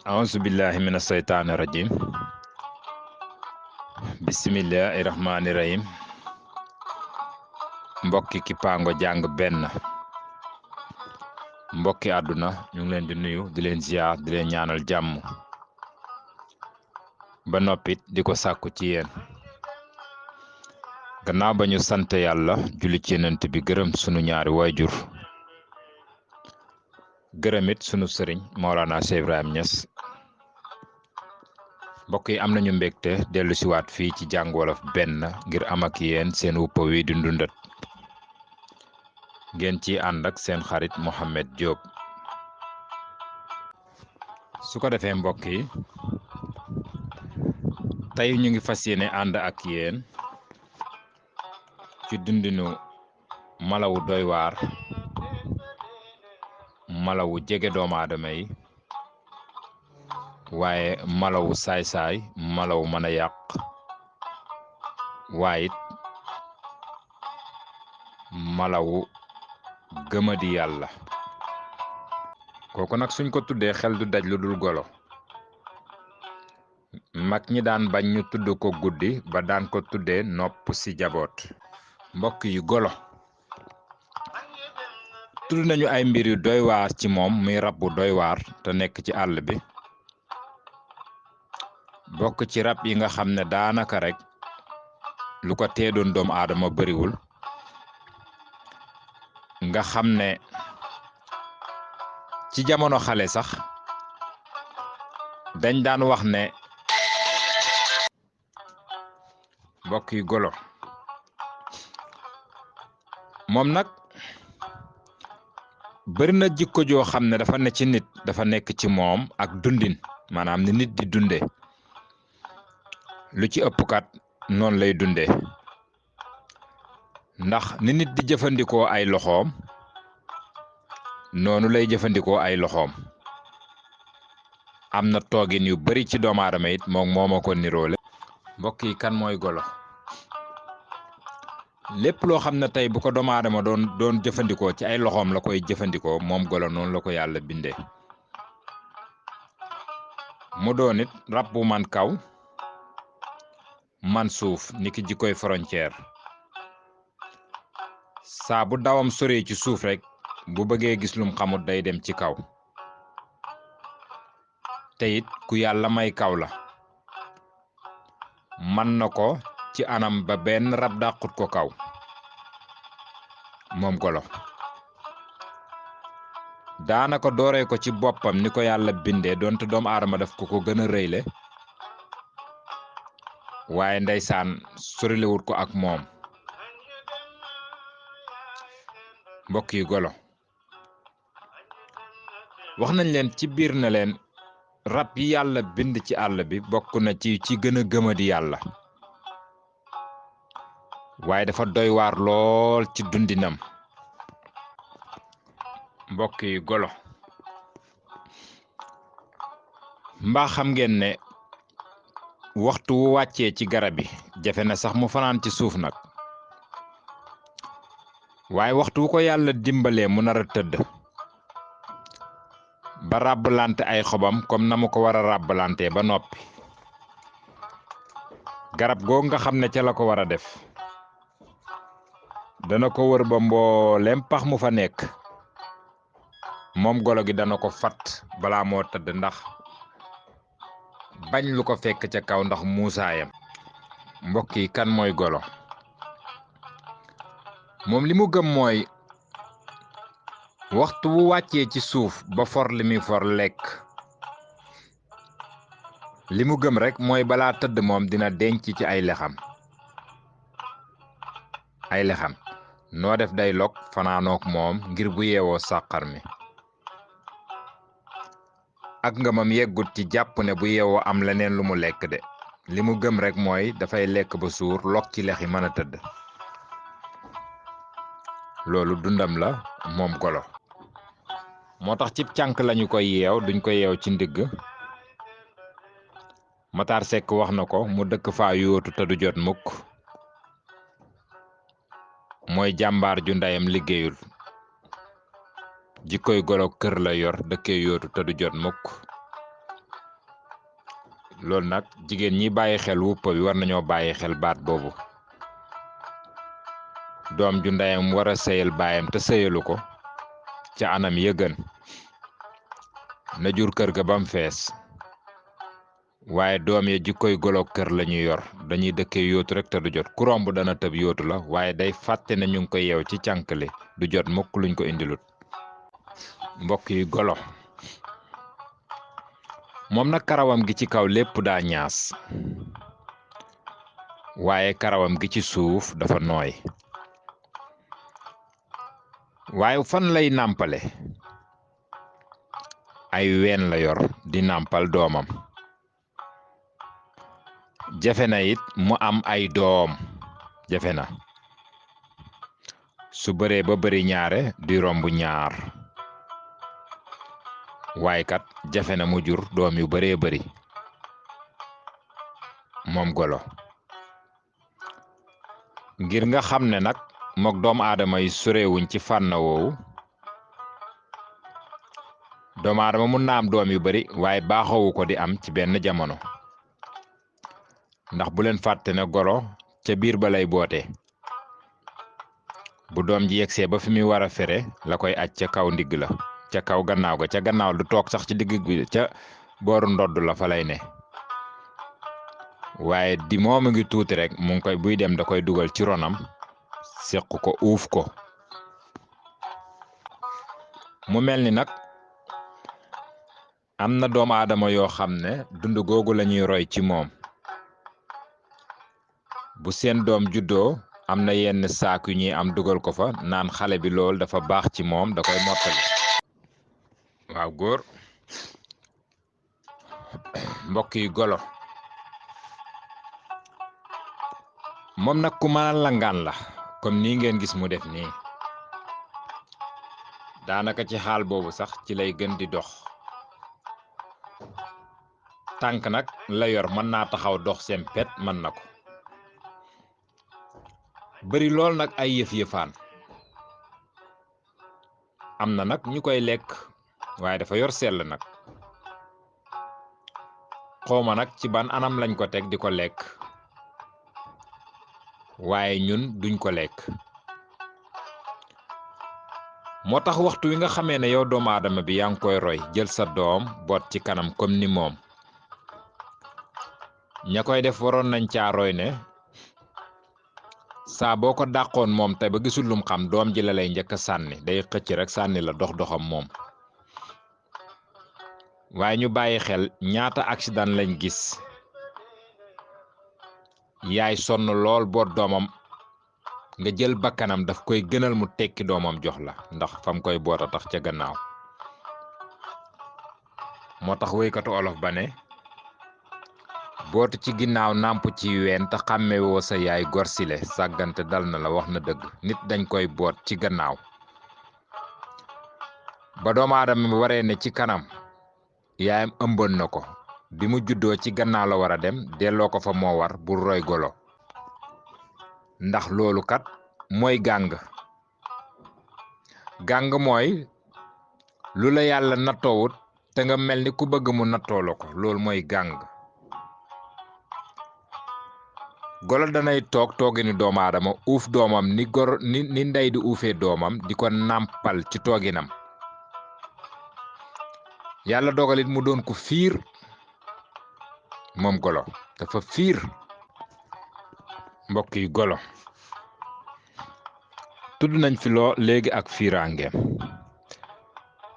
auzu billahi mina seytaani rajim bisimillahi rahmaani rahim mbokki Kippaango jàng benn mbokki àdduna ñu ngi leen di nuyu di leen ziar di leen ñaanal jàmm ba noppit di ko sàkku ci yéen gannaaw ba ñu sant yàlla julli ci yenant bi gërëm sunu ñaari waajur gërëmit sunu sëriñ Maolana Cheikh Ibrahim Niass mbokk yi am nañu mbégte dellu siwaat fii ci jàng wolof benn ngir am ak yéen seen wuppa wi di ndundat ngeen ci ànd ak seen xarit Mohamed Diop su ko defee mbokk yi tey ñu ngi fas yéene ànd ak yéen ci dundinu malawu doy waar malawu jege doomu aadama yi waaye malawu saay-saay malawu mën a yàq waaye it malawu gëmadi yàlla kooku nag suñ ko tuddee xel du daj lu dul golo mag ñi daan bañ ñu tudd ko guddi ba daan ko tuddee nopp ci jaboot mbokk yi golo tudd nañu ay mbir yu doy waar ci moom muy rab bu doy waar te nekk ci àll bi bokk ci rab yi nga xam ne daanaka rek lu ko teedoon doomu aadama bariwul nga xam ne ci jamono xale sax dañ daan wax ne mbokk yi golo moom nag bari na jikko joo xam ne dafa ne ci nit dafa nekk ci moom ak dundin maanaam ni nit di dunde lu ci ëpp kat noonu lay dunde ndax ni nit di jëfandikoo ay loxoom noonu lay jëfandikoo ay loxoom am na toogin yu bari ci doomu aadama it moom moo ma ko niroole mbokk yi kan mooy golo lépp loo xam ne tey bu ko doomu aadama doon jëfandikoo ci ay loxoom la koy jëfandikoo moom golo noonu la ko yàlla bindee mu doon it rab bu man kaw man suuf niki jikkoy frontière saa bu dawam soree ci suuf rek bu bëggee gis lum xamut day dem ci kaw te it ku yàlla may kaw la man na ko ci anam ba benn rab dàqut ko kaw moom golo daanaka dooree ko ci boppam ni ko yàlla bindee doonte doomu aadama daf ko gën a rëyle waaye ndeysaan sorilewut ko ak moom mbokk yi golo wax nañ leen ci biir na leen rab yi yàlla bind ci àll bi bokk na ci gën a gëmadi yàlla waaye dafa doy waar lool ci dundinam mbokk yi golo mbaa xam ngeen ne waxtu wu wàccee ci garab yi jafe na sax mu fanaan ci suuf nag waaye waxtu wu ko yàlla dimbalee mu nar a tëdd ba ràbbalante ay xobam comme na mu ko war a ràbbalante ba noppi garab googu nga xam ne ca la ko war a def dana ko wër ba mboolem pax mu fa nekk moom golo gi dana ko fat balaa moo tëdd ndax bañ lu ko fekk ca kaw ndax muusaayam mbokk yi kan mooy golo moom li mu gëm mooy waxtu wu wàccee ci suuf ba for li muy for lekk li mu gëm rek mooy balaa tëdd moom dina denc ci ay lexam noo def day lok fanaanook moom ngir bu yeewoo sàqar mi ak ngëmam yeggut ci jàpp ne bu yeewoo am leneen lu mu lekk de li mu gëm rek mooy dafay lekk ba suur lok ci lex yi mën a tëdd loolu dundam la moom golo moo tax cib cànk lañu koy yeew duñ ko yeew ci ndigg Matar Seck wax na ko mu dëkk faa yóotu te du jot mukk mooy jàmbaar ju ndeyam liggéeyul jikkoy golo kër la yor dëkkee yóotu te du jot mukk loolu nag jigéen ñi bàyyi xel wuppa bi war nañoo bàyyi xel baat boobu. doom ju ndeyam war a sëyal baayam te sëyalu ko ca anam ya gën na jur kër ga bam fees waaye doom ya jikkoy golo kër la ñu yor dañuy dëkkee yóotu rek te du jot ku romb dana tëb yóotu la waaye day fàtte ne ñu ngi ko yeew ci cànkale du jot mukk luñ ko indilut. mbokk yi golo moom nag karawam gi ci kaw lépp daa ñaas waaye karawam gi ci suuf dafa nooy. waaye fan lay nàmpale ay ween la yor di nàmpal doomam. jafe na it mu am ay doom jafe na su bëree ba bëri ñaare di romb ñaar waaye kat jafe na mu jur doom yu bëree bëri moom golo. ngir nga xam ne nag mook doomu aadama yi sorewuñ ci fànn woowu doomu aadama mun na am doom yu bari waaye baaxoowu ko di am ci benn jamono ndax bu leen fàtte ne golo ca biir ba lay boote bu doom ji yegsee ba fi muy war a fere la koy aj ca kaw ndigg la ca kaw gannaaw ga ca gannaaw du toog sax ci digg bi ca booru ndodd la fa lay ne waaye di moom a ngi tuuti rek mu ngi koy buy dem da koy dugal ci ronam seq ko uuf ko. mu mel ni nag am na doomu aadama yoo xam ne dund googu la ñuy roy ci moom bu seen doom juddoo am na yenn saak yu ñuy am dugal ko fa naan xale bi lool dafa baax ci moom da koy mottali. waaw góor mbokk yi golo moom nag ku mën a langaan la comme nii ngeen gis mu def nii daanaka ci xaal boobu sax ci lay gën di dox. tànk nag la yor mën naa taxaw dox seen pet mën na ko bari lool nag ay yëf-yëfaan am na nag ñu koy lekk waaye dafa yor sell nag xawma nag ci ban anam lañ ko teg di ko lekk waaye ñun duñ ko lekk. moo tax waxtu wi nga xamee ne yow doomu aadama bi yaa ngi koy roy jël sa doom boot ci kanam comme ni moom ña koy def waroon nañ caa roy ne saa boo ko dàqoon moom te ba gisul lum xam doom ji la lay njëkk a sànni day xëcc rek sànni la dox doxam moom. waaye ñu bàyyi xel ñaata accident lañ gis yaay sonn lool boot doomam nga jël bakkanam daf koy gënal mu tekki doomam jox la ndax fam koy boota tax ca gannaaw. moo tax wéykatu olof ba ne bootu ci ginnaaw nàmp ci ween te xàmmewoo sa yaay gorsile sàggante dal na la wax na dëgg nit dañ koy boot ci gannaaw ba doomu aadama bi waree ne ci kanam yaayam ëmboon na ko bi mu juddoo ci gannaaw la war a dem delloo ko fa moo war bu roy golo ndax loolu kat mooy gàng mooy lu la yàlla nattoowut te nga mel ni ku bëgg mu nattoo la ko loolu mooy gàng. golo danay toogi ni doomu aadama uuf doomam ni ndey di uufee doomam di ko nàmpal ci tooginam yàlla dogalit mu doon ko fiir moom golo dafa fiir. mbokk yi golo tudd nañ fi loo léegi ak fiiraangeem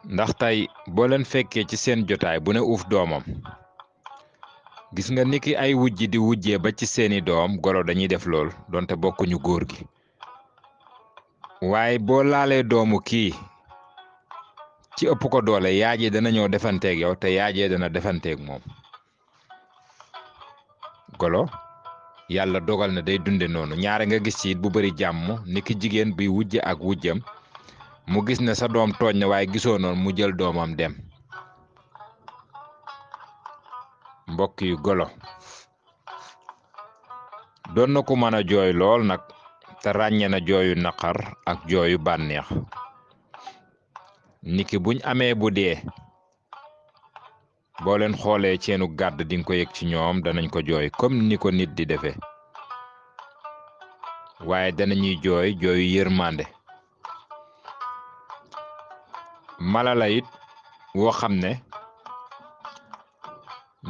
ndax tey boo leen fekkee ci seen jotaay bu ne uuf doomam gis nga niki ay wujji di wujjee ba ci seeni doom golo dañuy def lool donte bokkuñu góor gi waaye boo laalee doomu kii ci ëpp ko doole yaajee dana ñëw defanteeg yow te yaajee dana defanteeg moom. golo yàlla dogal na day dunde noonu ñaare nga gis ci it bu bari jàmm niki jigéen buy wujje ak wujjam mu gis ne sa doom tooñ na waaye gisoo noonu mu jël doomam dem. mbokk yu golo doon na ko mën a jooy lool nag te ràññe na jooyu naqar ak jooyu bànneex niki buñ amee bu dee boo leen xoolee seenu gàdd di nga ko yëg ci ñoom danañ ko jooy comme ni ko nit di defee waaye danañuy jooy jooyu yërmande. mala la it woo xam ne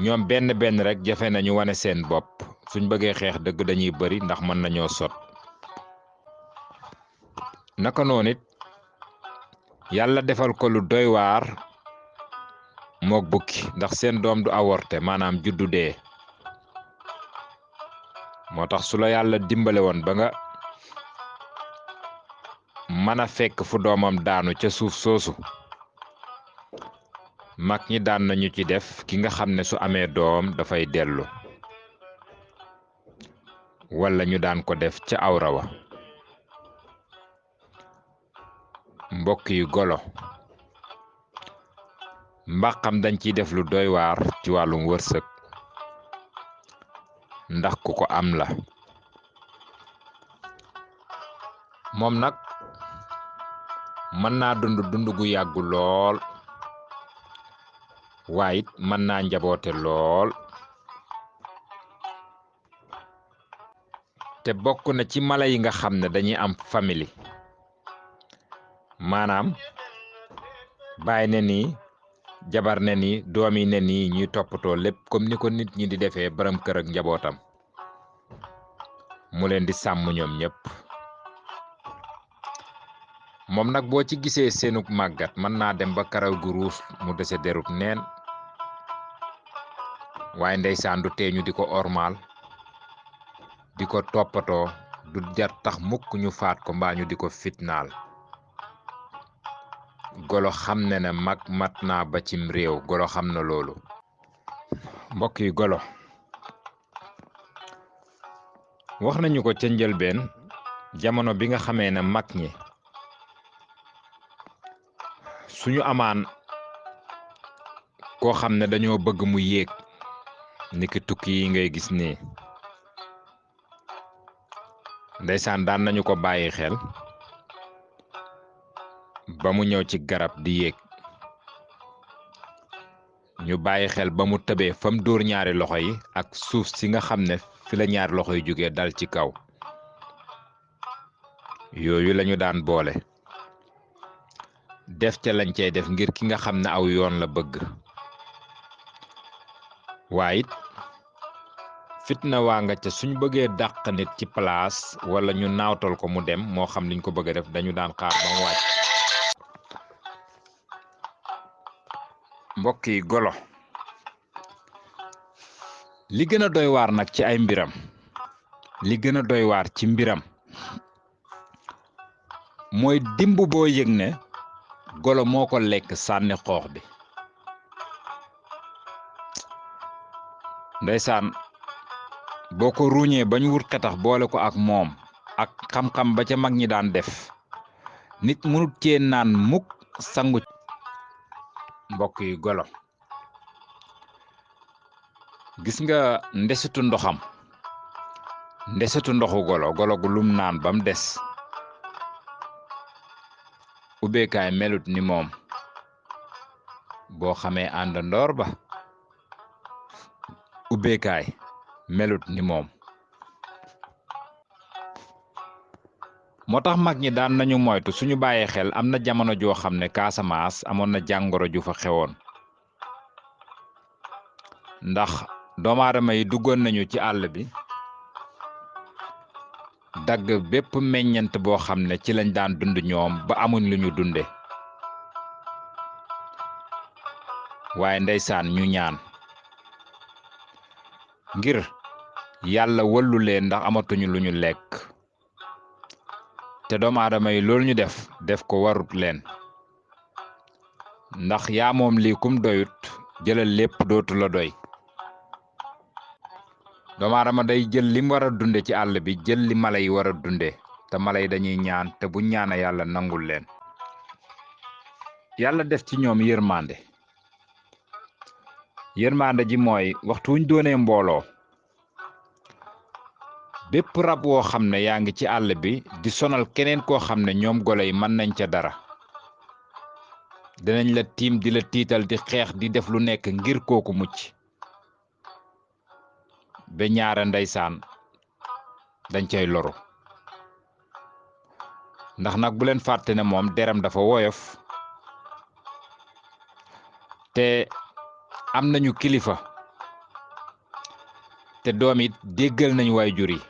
ñoom benn rek jafe nañu wane seen bopp suñ bëggee xeex dëgg dañuy bari ndax mën nañoo sot. naka noonu it yàlla defal ko lu doy waar mook bukki ndax seen doom du avorté maanaam juddu dee. moo tax su la yàlla dimbale woon ba nga mën a fekk fu doomam daanu ca suuf soosu mag ñi daan nañu ci def ki nga xam ne su amee doom dafay dellu walla ñu daan ko def ca awra wa. mbokk yi golo mbaqam dañ ciy def lu doy waar ci wàllum wërsëg ndax ku ko am la. moom nag mën naa dund gu yàggu lool waaye it mën naa njaboote lool te bokk na ci mala yi nga xam ne dañuy am famille maanaam baay ne nii jabar ne nii doom yi ne nii ñuy toppatoo lépp comme ni ko nit ñi di defee borom kër ak njabootam mu leen di sàmm ñoom ñëpp. moom nag boo ci gisee seenug màggat mën naa dem ba karaw gu ruus mu dese derub neen waaye ndeysaan du teeñu di ko ormaal di ko toppatoo du jar tax mukk ñu faat ko mbaa ñu di ko fitnaal. golo xam ne mag mat naa ba cim réew golo xam na loolu. mbokk yi golo wax nañu ko ca njëlbeen jamono bi nga xamee ne mag ñi suñu amaan koo xam ne dañoo bëgg mu yéeg niki tukki yi ngay gis nii ndeysaan daan nañu ko bàyyi xel ba mu ñëw ci garab di yéeg ñu bàyyi xel ba mu tëbee fa mu dóor ñaari loxo yi ak suuf si nga xam ne fi la ñaari loxo yi jógee dal ci kaw yooyu lañu daan boole def ca lañ cey def ngir ki nga xam ne aw yoon la bëgg. waaye it fitna waa nga ca suñ bëggee dàq nit ci place wala ñu naawtal ko mu dem moo xam liñ ko bëgg a def dañu daan xaar ba mu wàcc. mbokk yi golo li gën a doy waar nag ci ay mbiram li gën a doy waar ci mbiram mooy dimb boo yëg ne golo moo ko lekk sànni xoox bi. ndeysaan boo ko ruuñee ba ñu wut xetax boole ko ak moom ak xam-xam ba ca mag ñi daan def nit mënut cee naan mukk sangu. mbokk yi golo gis nga ndesitu ndoxam ndesitu ndoxu golo gu lum naan bam des ubbeekaay melut ni moom boo xamee àndandoor ba ubbeekaay melut ni moom. moo tax mag ñi daan nañu moytu suñu bàyyee xel am na jamono joo xam ne Casamance amoon na jàngoro ju fa xewoon ndax doomu aadama yi duggoon nañu ci àll bi dagg bépp meññant boo xam ne ci lañ daan dund ñoom ba amuñ lu ñu dunde waaye ndeysaan ñu ñaan ngir yàlla wallu leen ndax amatuñu lu ñu lekk te doomu aadama yi loolu ñu def ko warut leen ndax yaa moom lii kum doyut jëlal lépp dootu la doy. doomu aadama day jël lim war a dunde ci àll bi jël li mala yi war a dunde te mala yi dañuy ñaan te bu ñaana yàlla nangul leen. yàlla def ci ñoom yërmande ji mooy waxtu wuñ doonee mbooloo bépp rab woo xam ne yaa ngi ci àll bi di sonal keneen koo xam ne ñoom golo yi mën nañ ca dara dinañ la tiim di la tiital di xeex di def lu nekk ngir kooku mucc ba ñaare ndeysaan dañ cay loru ndax nag bu leen fàtte ne moom deram dafa woyof te am nañu kilifa te doom it déggal nañu waajur yi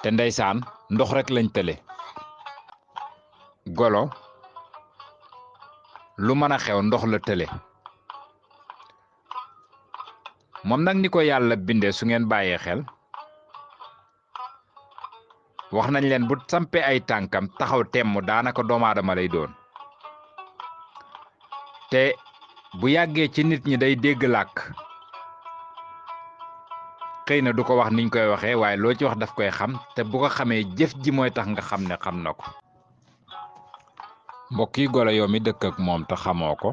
te ndeysaan ndox rek lañ tële golo lu mën a xew ndox la tële moom nag ni ko yàlla bindee su ngeen bàyyee xel wax nañ leen bu sampe ay tànkam taxaw temm daanaka doomu aadama lay doon te bu yàggee ci nit ñi day dégg làkk xëy na du ko wax niñ koy waxee waaye loo ci wax daf koy xam te bu ko xamee jëf ji mooy tax nga xam ne xam na ko mbokk yi golo yow mi dëkk ak moom te xamoo ko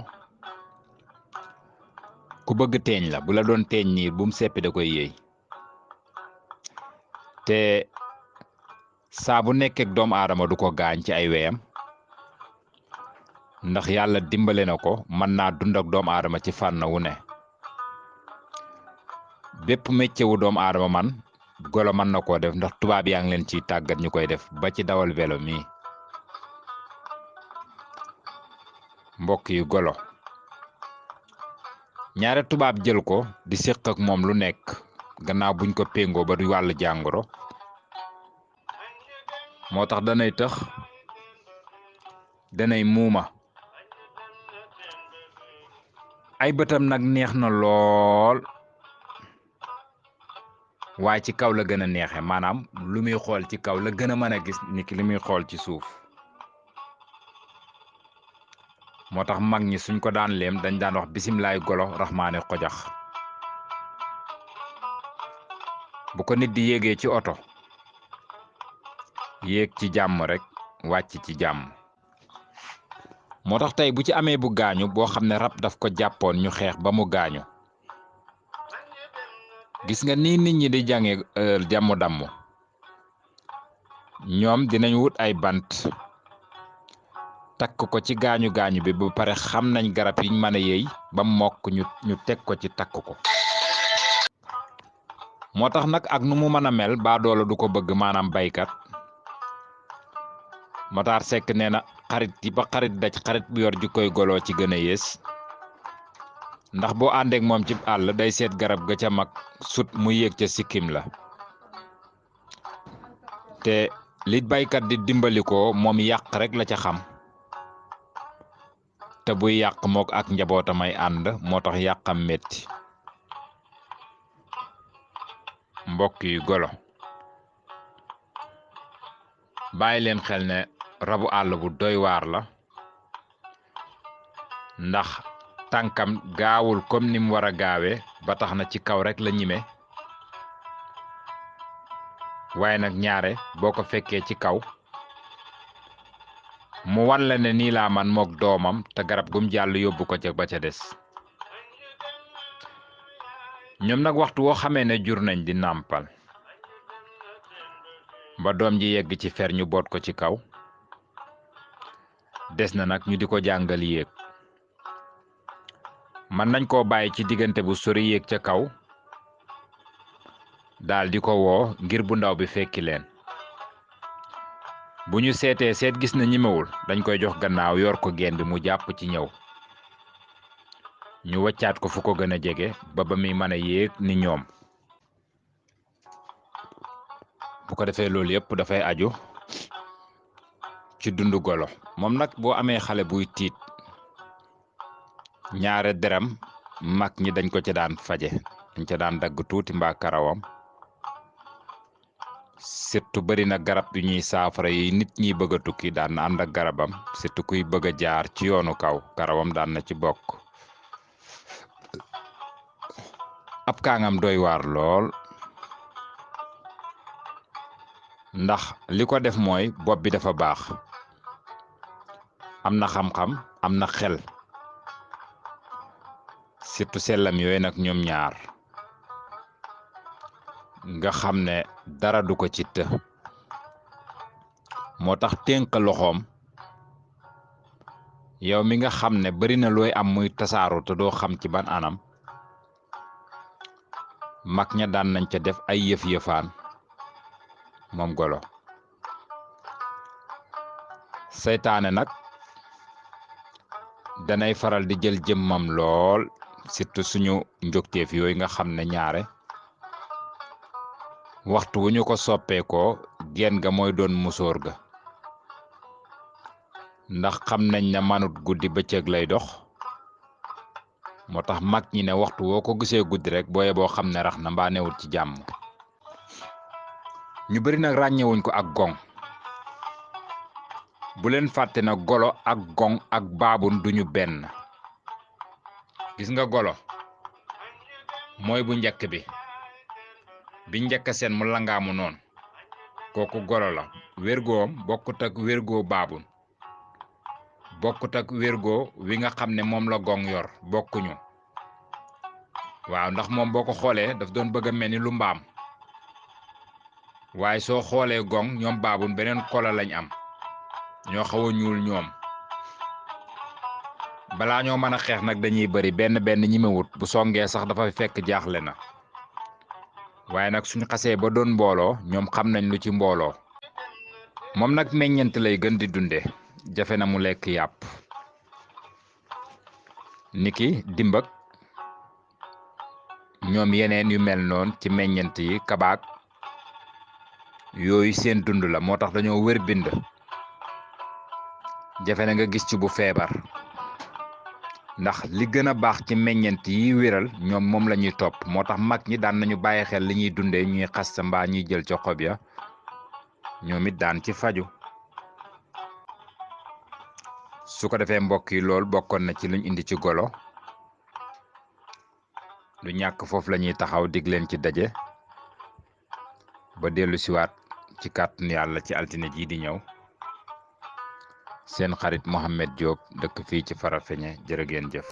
ku bëgg teeñ la bu la doon teeñ niir bu mu seppi da koy yéey te saa bu nekkee ak doomu aadama du ko gaañ ci ay weyam ndax yàlla dimbale na ko mën naa dund ak doomu aadama ci fànn wu ne bépp métier wu doomu aadama man golo mën na koo def ndax tubaab yaa ngi leen ciy tàggat ñu koy def ba ci dawal vélo mi mbokk yi golo ñaare tubaab jël ko di séq ak moom lu nekk gannaaw buñ ko péngoo ba du wàll jàngoro moo tax danay tëx danay muuma ay bëtam nag neex na lool waaye ci kaw la gën a neexe maanaam lu muy xool ci kaw la gën a mën a gis ni ki li muy xool ci suuf moo tax mag ñi suñ ko daan leem dañ daan wax bisimilaay golo raxmaane xojax bu ko nit di yéegee ci oto yéeg ci jàmm rek wàcc ci jàmm moo tax tey bu ci amee bu gaañu boo xam ne rab daf ko jàppoon ñu xeex ba mu gaañu gis nga nii nit ñi di jànge jàmmu damm ñoom dinañ wut ay bant takk ko ci gaañu gaañu bi ba pare xam nañ garab yiñ mën a yéey ba mokk ñu teg ko ci takk ko moo tax nag ak nu mu mën a mel baa doole du ko bëgg maanaam baykat Matar Seck nee na xarit yi ba xarit daj xarit bu yor jikkoy golo ci gën a yées ndax boo àndeek moom ci àll day seet garab ga ca mag sut mu yéeg ca sikkim la te li baykat di dimbali ko moom yàq rek la ca xam te buy yàq mook ak njabootamay ànd moo tax yàqam metti mbokk yi golo bàyyi leen xel ne rabu àll bu doy waar la ndax tànkam gaawul comme ni mu war a gaawee ba tax na ci kaw rek la ñime waaye nag ñaare boo ko fekkee ci kaw mu wan la ne nii laa man mook doomam te garab gum jàll yóbbu ko ca ba ca des ñoom nag waxtu woo xamee ne jur nañ di nàmpal ba doom ji yegg ci fer ñu boot ko ci kaw des na nag ñu di ko jàngal yéeg mën nañ koo bàyyi ci diggante bu sori yéeg ca kaw daal di ko woo ngir bu ndaw bi fekki leen bu ñu seetee seet gis na ñimewul dañ koy jox gannaaw yor ko geen bi mu jàpp ci ñëw ñu waccaat ko fu ko gën a jege ba muy mën a yéeg ni ñoom bu ko defee loolu yëpp dafay aju ci dundu golo moom nag boo amee xale buy tiit ñaare deram mag ñi dañ ko ca daan faje dañ ca daan dagg tuuti mbaa karawam surtout bari na garab yu ñuy saafara yi nit ñi bëgg a tukki daan na ànd ak garabam surtout kuy bëgg a jaar ci yoonu kaw karawam daan na ci bokk ab kaangam doy waar lool ndax li ko def mooy bopp bi dafa baax am na xam-xam am na xel surtout sellam yooyu nag ñoom ñaar nga xam ne dara du ko ci të moo tax tënk loxoom yow mi nga xam ne bari na looy am muy tasaaru te doo xam ci ban anam mag ña daan nañ ca def ay yëf-yëfaan moom golo. seytaane nag danay faral di jël jëmmam lool surtout suñu njogteef yooyu nga xam ne ñaare waxtu wu ñu ko soppeekoo geen ga mooy doon musóor ga ndax xam nañ ne manut guddi bëccëg lay dox moo tax mag ñi ne waxtu woo ko gisee guddi rek booye boo xam ne rax na mbaa newul ci jàmm. ñu bari nag ràññewuñ ko ak gong. bu leen fàtte na golo ak gong ak baabun duñu benn. gis nga golo mooy bu njëkk bi njëkk seen mu langaamu noonu kooku golo la wérgoom bokkut ak wérgoo baabun bokkut ak wérgoo wi nga xam ne moom la gong yor bokkuñu. waaw ndax moom boo ko xoolee daf doon bëgg a mel ni lu mbaam waaye soo xoolee gong ñoom baabun beneen kola lañ am ñoo xaw a ñuul ñoom. balaa ñoo mën a xeex nag dañuy bari benn ñimewut bu songee sax dafa fekk jaaxle na waaye nag suñu xasee ba doon mbooloo ñoom xam nañ lu ci mbooloo. moom nag meññent lay gën di dunde jafe na mu lekk yàpp niki dimbak ñoom yeneen yu mel noon ci meññent yi kabaak yooyu seen dund la moo tax dañoo wër bind jafe na nga gis ci bu feebar ndax li gën a baax ci meññent yi wéral ñoom moom la ñuy topp moo tax mag ñi daan nañu bàyyi xel li ñuy dundee ñuy xas sa mbaa ñuy jël ca xob ya ñoom it daan ci faju. su ko defee mbokk yi lool bokkoon na ci luñ indi ci golo lu ñàkk foofu la ñuy taxaw dig leen ci daje ba dellu siwaat ci kàttanu yàlla ci altine ji di ñëw. seen xarit Mohamed Diop dëkk fii ci Farafeñe jërë ngeen jëf.